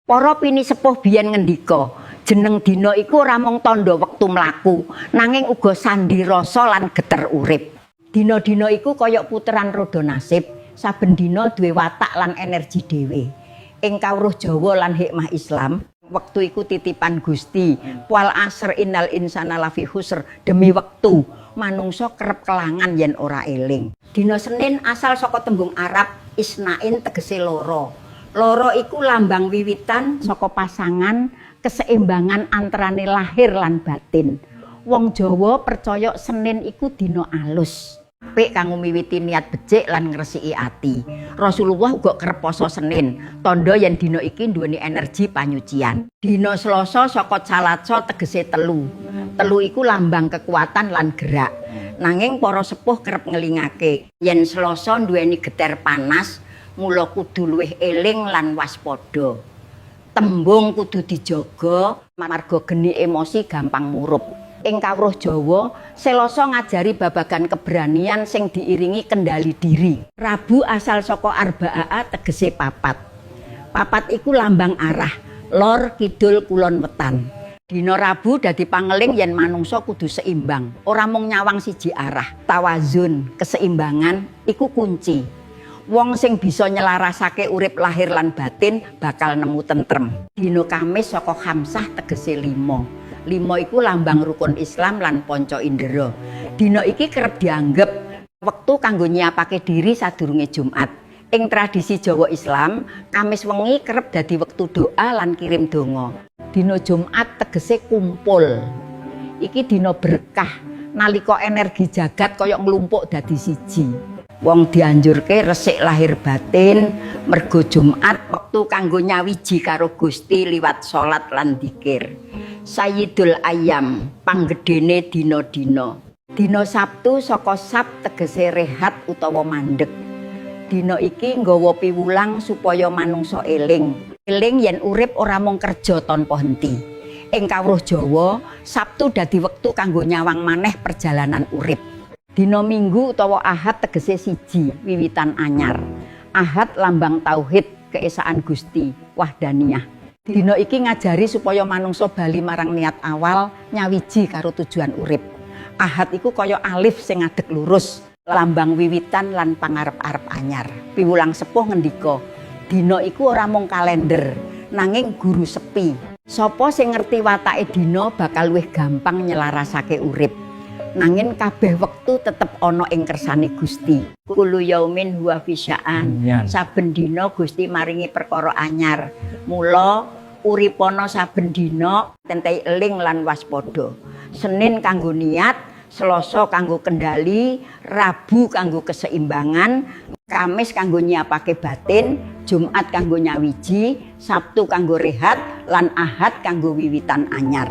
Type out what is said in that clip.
Para pinisepuh biyen ngendika, jeneng dina iku ora mung tandha wektu mlaku, nanging uga sandi rasa lan geter urip. Dina-dina iku kaya puteran roda nasib, saben dina duwe watak lan energi dhewe. Ing kawruh Jawa lan hikmah Islam, wektu iku titipan Gusti. Wal asr innal insana lafi khusr, demi wektu manungsa kerep kelangan yen ora eling. Dina Senin asal saka tembung Arab isnain, tegese loro. Loro iku lambang wiwitan saka pasangan keseimbangan antarane lahir lan batin. Wong Jawa percaya Senin iku dina alus. Apik kanggo miwiti niat becik lan ngresiki ati. Rasulullah uga kerep poso Senin, tandha yen dina iki nduweni energi panyucian. Dina Selasa saka Salasa, tegese telu. Telu iku lambang kekuatan lan gerak. Nanging para sepuh kerep ngelingake yen Selasa nduweni geter panas, mula kudu luwih eling lan waspada. Tembung kudu dijaga marga geni emosi gampang murup. Ing kawruh Jawa, Selasa ngajari babagan keberanian sing diiringi kendali diri. Rabu asal saka arbaa, tegese papat. Papat iku lambang arah, lor, kidul, kulon, wetan. Dina Rabu dadi pangeling yen manungsa kudu seimbang, ora mung nyawang siji arah. Tawazun, keseimbangan iku kunci. Wong sing bisa nyelarasake urip lahir lan batin bakal nemu tentrem. Dina Kamis saka khamsah, tegese lima. Lima iku lambang rukun Islam lan panca indera. Dina iki kerep dianggep wektu kanggo nyiapake diri sadurunge Jumat. Ing tradisi Jawa Islam, Kamis wengi kerep dadi wektu doa lan kirim donga. Dina Jumat tegese kumpul. Iki dina berkah nalika energi jagat kaya nglumpuk dadi siji. Wong dianjurke resik lahir batin mergo Jumat wektu kanggo nyawiji karo Gusti liwat salat lan dikir. Sayyidul Ayyam, panggedene dina-dina. Dina Sabtu saka sab, tegese rehat utawa mandek. Dina iki nggawa piwulang supaya manungsa eling. Eling yen urip ora mung kerja tanpa henti. Ing kawruh Jawa, Sabtu dadi wektu kanggo nyawang maneh perjalanan urip. Dina Minggu utawa Ahad tegese siji, wiwitan anyar. Ahad lambang tauhid, keesaan Gusti, wahdaniyah. Dina iki ngajari supaya manungsa bali marang niat awal, nyawiji karo tujuan urip. Ahad iku kaya alif sing ngadeg lurus, lambang wiwitan lan pangarep-arep anyar. Piwulang sepuh ngendika, dina iku ora mung kalender, nanging guru sepi. Sapa sing ngerti watake dina bakal luwih gampang nyelarasake urip. Nanging kabeh wektu tetep ana ing kersane Gusti. Kullu yaumin huwa fi sya'an. Saben dina Gusti maringi perkara anyar. Mula uripana saben dina tentei eling lan waspada. Senin kanggo niat, Selasa kanggo kendali, Rabu kanggo keseimbangan, Kamis kanggo nyiapake batin, Jumat kanggo nyawiji, Sabtu kanggo rehat, lan Ahad kanggo wiwitan anyar.